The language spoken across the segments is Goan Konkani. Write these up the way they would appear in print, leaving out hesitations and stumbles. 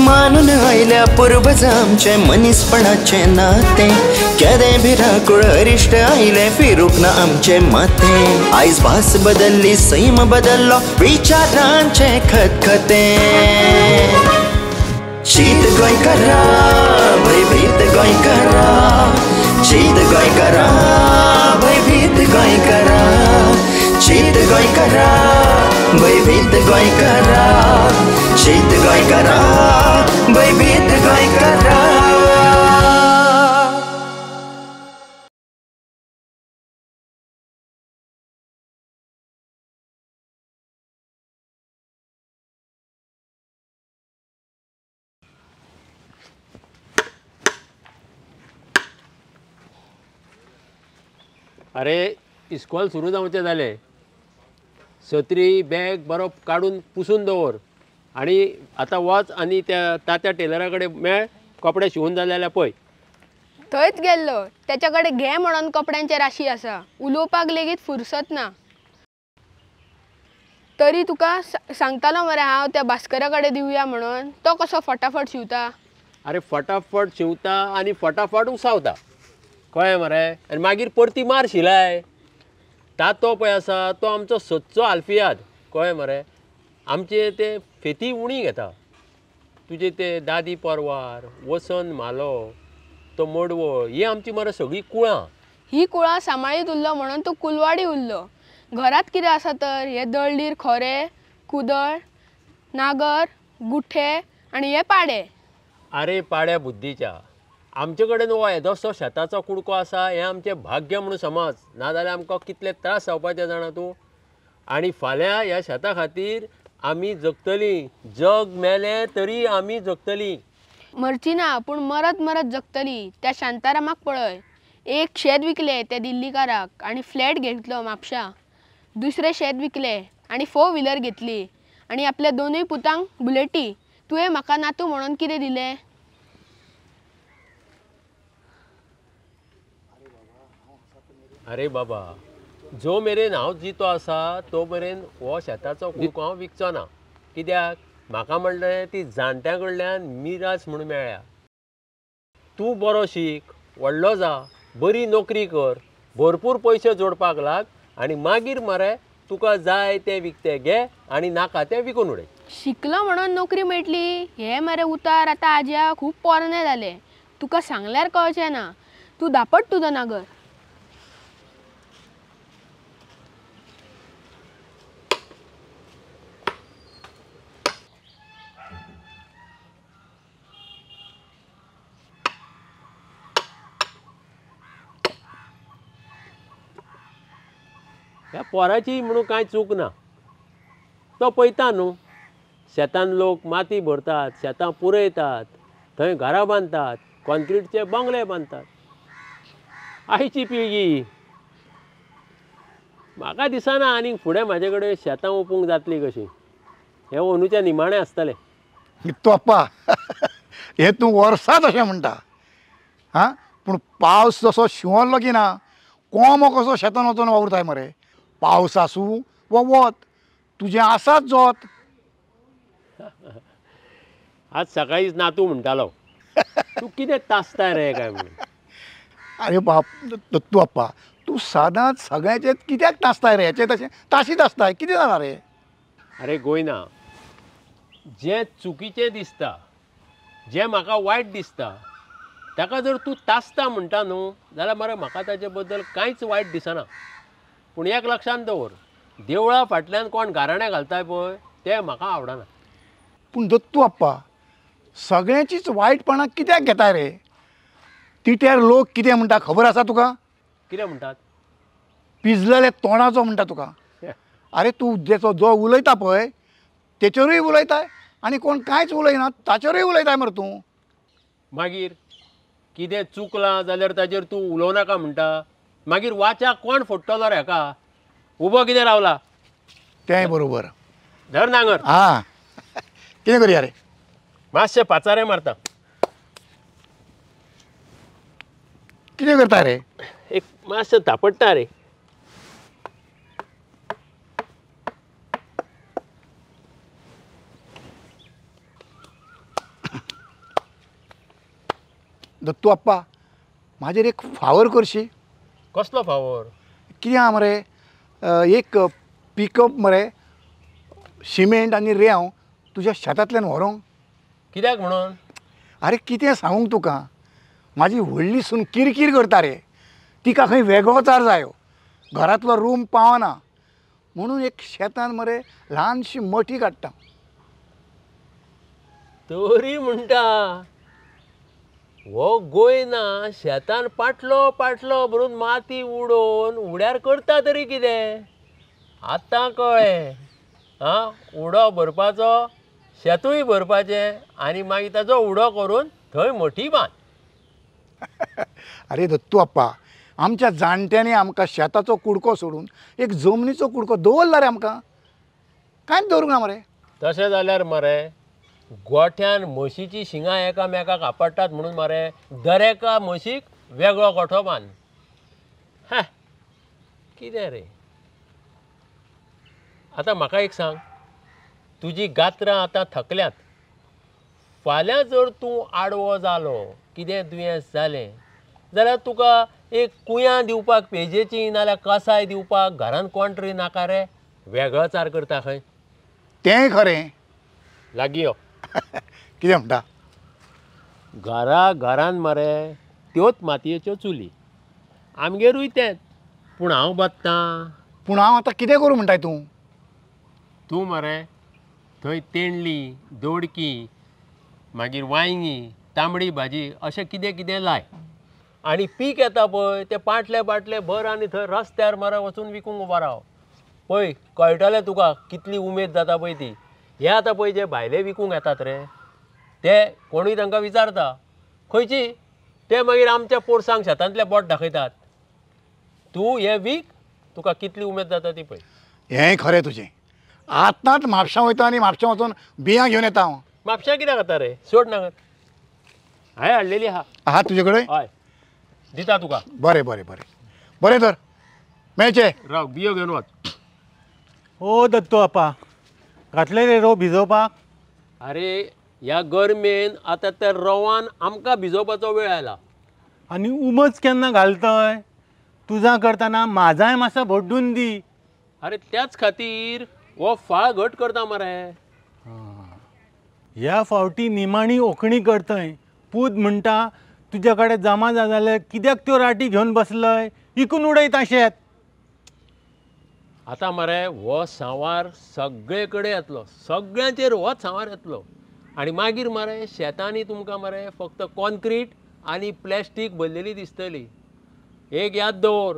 मानून आयल्या पुर्वज आमचें मनीसपणाचें नातें. केदें भिरांकूळ अरिश्ट आयलें फिरूंक ना आमचें माथें. आयज भास बदल्ली सैम बदल्लो विचारांचें खतखतें. शीत गोंयकारा भंयभीत गोंयकारा, शीत गोंयकारा भंयभीत गोंयकारा, शीत गोंयकारा भंयभीत गोंयकारा, शीत गोंयकारा भंयभीत गोंयकारा. अरे इस्कॉल सुरू जावचें जालें, सत्री बॅग बरो काडून पुसून दवर आनी आतां वच आनी त्या तात्या टेलरा कडेन मेळ, कपडे शिंवून जाले जाल्यार पळय. थंयच गेल्लो, तेच्या कडेन घे म्हणून कपड्यांचे राशी आसा, उलोवपाक लेगीत फुरसत ना. तरी तुका सांगतालो मरे हांव त्या भास्करा कडेन दिवया म्हणून, तो कसो फटाफट शिंवता. अरे फटाफट शिंवता आनी फटाफट उसावता, कळ्ळें मरे. आनी मागीर परती मार शिलाय. तातो पळय आसा तो आमचो सच्चो आल्फियाद, कळ्ळें मरे. आमचे ते फेती उणी घेता. तुजे ते दादी परवार, वसंत म्हालो, तो मडवळ, ही आमची मरे सगळीं कुळां. ही कुळां सांबाळीत उरलो म्हणून तूं कुलवाडी उरलो. घरांत कितें आसा तर हे दळडीर खोरे, कुदळ, नागर, गुठे आनी हे पाडे. अरे पाड्या बुद्धीच्या, आमचे कडेन हो येदोसो शेताचो कुडको आसा हें आमचें भाग्य म्हणून समज, नाजाल्यार आमकां कितले त्रास जावपाचे जाणा तूं. आनी फाल्यां ह्या शेता खातीर आमी जगतलीं, जग मेलें तरी आमी जगतलीं. मरची ना पूण मरत मरत जगतली. त्या शांतारामाक पळय, एक शेत विकलें त्या दिल्लीकाराक आनी फ्लॅट घेतलो म्हापशा, दुसरें शेत विकलें आनी 4 व्हिलर घेतली आनी आपल्या दोनूय पुतांक बुलेटी. तुवें म्हाका नातू म्हणून कितें दिलें? अरे बाबा, जो मेरेन हांव जितो आसा तो मेरेन हो शेताचो कुडको हांव विकचो ना. कित्याक म्हाका म्हणलें ती जाणट्यां कडल्यान मिरास म्हणून मेळ्ळ्या. तूं बरो शीक, व्हडलो जा, बरी नोकरी कर, भरपूर पयशे जोडपाक लाग आनी मागीर मरे तुका जाय तें विकतें घे आनी नाका तें विकून उडय. शिकलो म्हणून नोकरी मेळटली हे मरे उतार आतां आज्या खूब पोरणे जाले. तुका सांगल्यार कळचें ना. तूं धापट तुजो नागर. ह्या पोराची म्हणून कांय चूक ना. तो पळयता न्हू, शेतान लोक माती भरतात, शेतां पुरयतात, थंय घरां बांदतात, कॉन्क्रिटचे बंगले बांदतात. आयची पिळगी म्हाका दिसना आनीक फुडें म्हाजे कडेन शेतां ओपूंक जातली कशी. हें अंदूच्या निमाणें आसतलें. तोप्पा हें तूं वर्सांत अशें म्हणटा हां, पूण पावस जसो शिंवरलो की ना कोमो कसो शेतान वचून वावुरताय मरे. पावस आसूं वा वत, तुजें आसाच जोत. आज सकाळीच नातू म्हणटालो तूं कितें तासताय रे काय म्हणून. अरे बाप दत्तू आप्पा, तूं सदांच सगळ्याचें कित्याक तासताय रे? हेचें तशें ताशीत आसताय, कितें जालां रे? अरे गोयना, जें चुकीचें दिसता, जें म्हाका वायट दिसता ताका जर तूं तासता म्हणटा न्हू जाल्यार मरे म्हाका ताचे बद्दल कांयच वायट दिसना. पूण एक लक्षांत दवर, देवळा फाटल्यान कोण गाराणें घालताय पळय तें म्हाका आवडना. पूण दत्तू आप्पा, सगळ्यांचीच वायटपणां कित्याक घेताय रे? तिट्यार लोक कितें म्हणटा खबर आसा तुका? कितें म्हणटात? पिजलेले तोंडाचो म्हणटा तुका. अरे तूं जेचो जो उलयता पळय तेचेरूय उलयताय आनी कोण कांयच उलयना ताचेरूय उलयताय मरे तूं. मागीर कितें चुकलां जाल्यार ताचेर तूं उलोवं नाका म्हणटा, मागीर वाचा कोण फोडटलो रे हाका? उबो कितें रावला? तेंय बरोबर. धर नांगर. हां, कितें करुया रे? मातशें पाचारे मारता. कितें करता रे? एक मातशें तापडटा रे. दत्तू आप्पा म्हाजेर एक फावर करशी. कसलो फावर? कितें आहा मरे, एक पिकअप मरे सिमेंट आनी रेंव तुज्या शेतांतल्यान व्हरूंक. कित्याक म्हणून? आरे कितें सांगूंक तुका, म्हाजी व्हडली सून किरकीर करता रे, तिका खंय वेगळोचार जायो, घरांतलो रूम पावना म्हणून एक शेतान मरे ल्हानशी मठी काडटा. तरी म्हणटा हो गोयना शेतान पाटलो पाटलो भरून माती उडोवन उड्यार करता तरी कितें आतां कळ्ळें. आं, उडो भरपाचो, शेतूय भरपाचें आनी मागीर ताजो उडो करून थंय मोठी बांद. अरे दत्तू आप्पा, आमच्या जाणट्यांनी आमकां शेताचो कुडको सोडून एक जमनीचो कुडको दवरला रे, आमकां कांयच दवरूंक ना मरे. तशें जाल्यार मरे गोठ्यान म्हशीचीं शिंगां एकामेकाक आपडटात म्हणून मरे दरेका म्हशीक वेगळो गोठो बांद. हा कितें रे, आतां म्हाका एक सांग, तुजी गात्रां आतां थकल्यांत, फाल्यां जर तूं आडवो जालो, कितें दुयेंस जालें जाल्यार तुका एक कुयां दिवपाक पेजेची नाल्यार कसाय दिवपाक घरान कोण तरी नाका रे? वेगळोचार करता खंय. तेंय खरें. लागीं यो. कितें म्हणटा? घरा घरान मरे त्योच मातयेच्यो चुली, आमगेरूय तेंच. पूण हांव बदतां. पूण हांव आतां कितें करूं म्हणटाय तूं? तूं मरे थंय तेंडली, दोडकी, मागीर वांयगीं, तांबडी भाजी अशें कितें कितें लाय आनी पीक येता पळय तें पाटले पाटले भर आनी थंय रस्त्यार मरे वचून विकूंक उबो राव. पळय कळटलें तुका कितली उमेद जाता पळय ती. हे आतां पळय जे भायले विकूंक येतात रे ते कोणूय तांकां विचारता खंयची, ते मागीर आमच्या पोरसांक शेतांतले बोट दाखयतात. तूं हें वीक, तुका कितली उमेद जाता ती पळय. हें खरें तुजें. आतांच म्हापशां वयता आनी म्हापशां वचून बियां घेवन येता हांव. म्हापशां कित्याक वता रे, सोड नाका, हांवें हाडलेली आहा. आहा तुजे कडेन? हय, दिता तुका. बरें बरें बरें बरें तर मेळचें. राव, बियो घेवन वच. ओ दत्तू आपा, घातले रे रोव भिजोवपाक? अरे ह्या गरमेन आतां त्या रोवान आमकां भिजोवपाचो वेळ आयला. आनी उमज केन्ना घालतय? तुजा करतना म्हाजाय मातसो भड्डून दी. अरे त्याच खातीर हो फाळ घट करता मरे. ह्या फावटी निमाणी ओखणी करतय. पूत म्हणटा तुज्या कडेन जमा जाल्यार कित्याक त्यो राटी घेवन बसलय, इकून उडयता शेत. आतां मरे हो सांवार सगळे कडेन येतलो, सगळ्यांचेर होच सांवार येतलो आनी मागीर मरे शेतांनी तुमकां मरे फक्त कॉन्क्रीट आनी प्लॅस्टीक भरलेली दिसतली. एक याद दवर,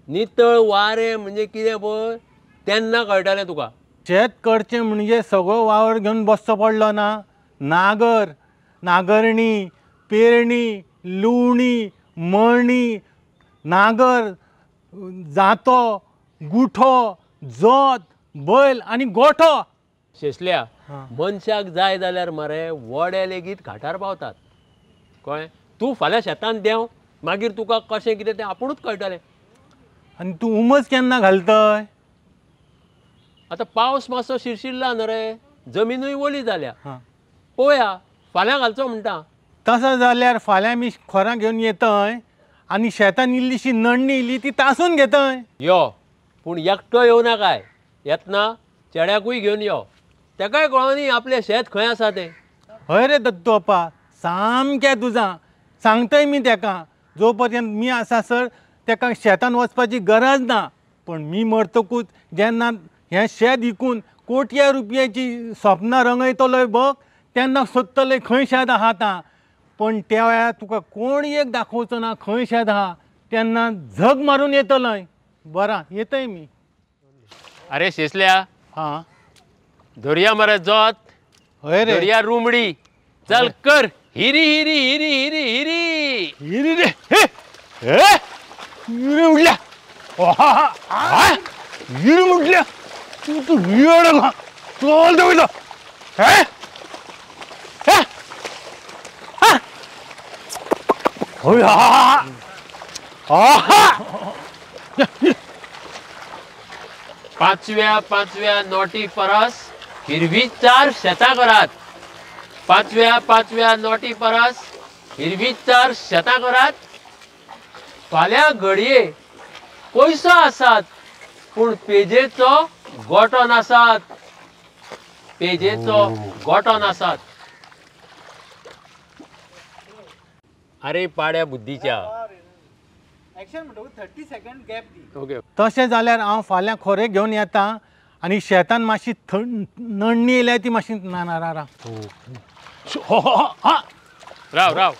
नितळ वारें म्हणजे कितें पळय तेन्ना कळटलें तुका. शेत करचें म्हणजे सगळो वावर घेवन बसचो पडलो ना. नागर, नागरणी, पेरणी, लुवणी, मळणी, नागर, जातो, गुठो, जोत, बैल आनी गोठो. शेसल्या, मनशाक जाय जाल्यार मरे वडे लेगीत घाटार पावतात. कळ्ळें? तूं फाल्यां शेतान देंव, मागीर तुका कशें कितें तें आपुणूच कळटलें. आनी तूं उमज केन्ना घालतय? आतां पावस मातसो शिरशिरला न्हू रे, जमिनूय ओली जाल्या. पळोवया फाल्यां घालचो म्हणटा. तसो जाल्यार फाल्यां आमी खोरां घेवन येतय आनी शेतान इल्लीशी नडणी इल्ली ती तासून घेतय. यो, पूण एकटो येवं नाकाय, येतना चेड्याकूय घेवन यो, तेकाय कळोनी आपलें शेत खंय आसा तें. हय रे दत्तू आपा, सामकें तुजा सांगतय मी तेका, जो पर्यंत मी आसा सर तेका शेतान वचपाची गरज ना. पण मी मरतकूच जेन्ना हें शेत विकून कोट्या रुपयाची सपनां रंगयतलोय बघ, तेन्ना सोदतले खंय शेत आहा आतां. पण त्या वेळार तुका कोण एक दाखोवचो ना खंय शेत आहा, तेन्ना झग मारून येतलोय. बरां, येतय मी. अरे शेसल्या, हां धरया मरे जोत, हय रे धरया रुमडी, चल कर हिरी हिरी हिरी हिरी हिरी हिरी रे. हे हे हिरी उडल्या, हिरी उडल्या, तूं तूं येड चल दवयलो. हे हय हा हा. पांचव्या पांचव्या नोटी परस हिरवी चार शेतां करात. पांचव्या पांचव्या नोटी परस हिरवीचार शेतां करात. फाल्यां घडये पयसो आसात पूण पेजेचो गोटो नासात, पेजेचो गोटो नासात. अरे पाड्या बुद्धीच्या. ओके, तशें जाल्यार हांव फाल्यां खोरें घेवन येता आनी शेतान मातशी नडणी येयल्या ती मातशी ना ना रा राव राव.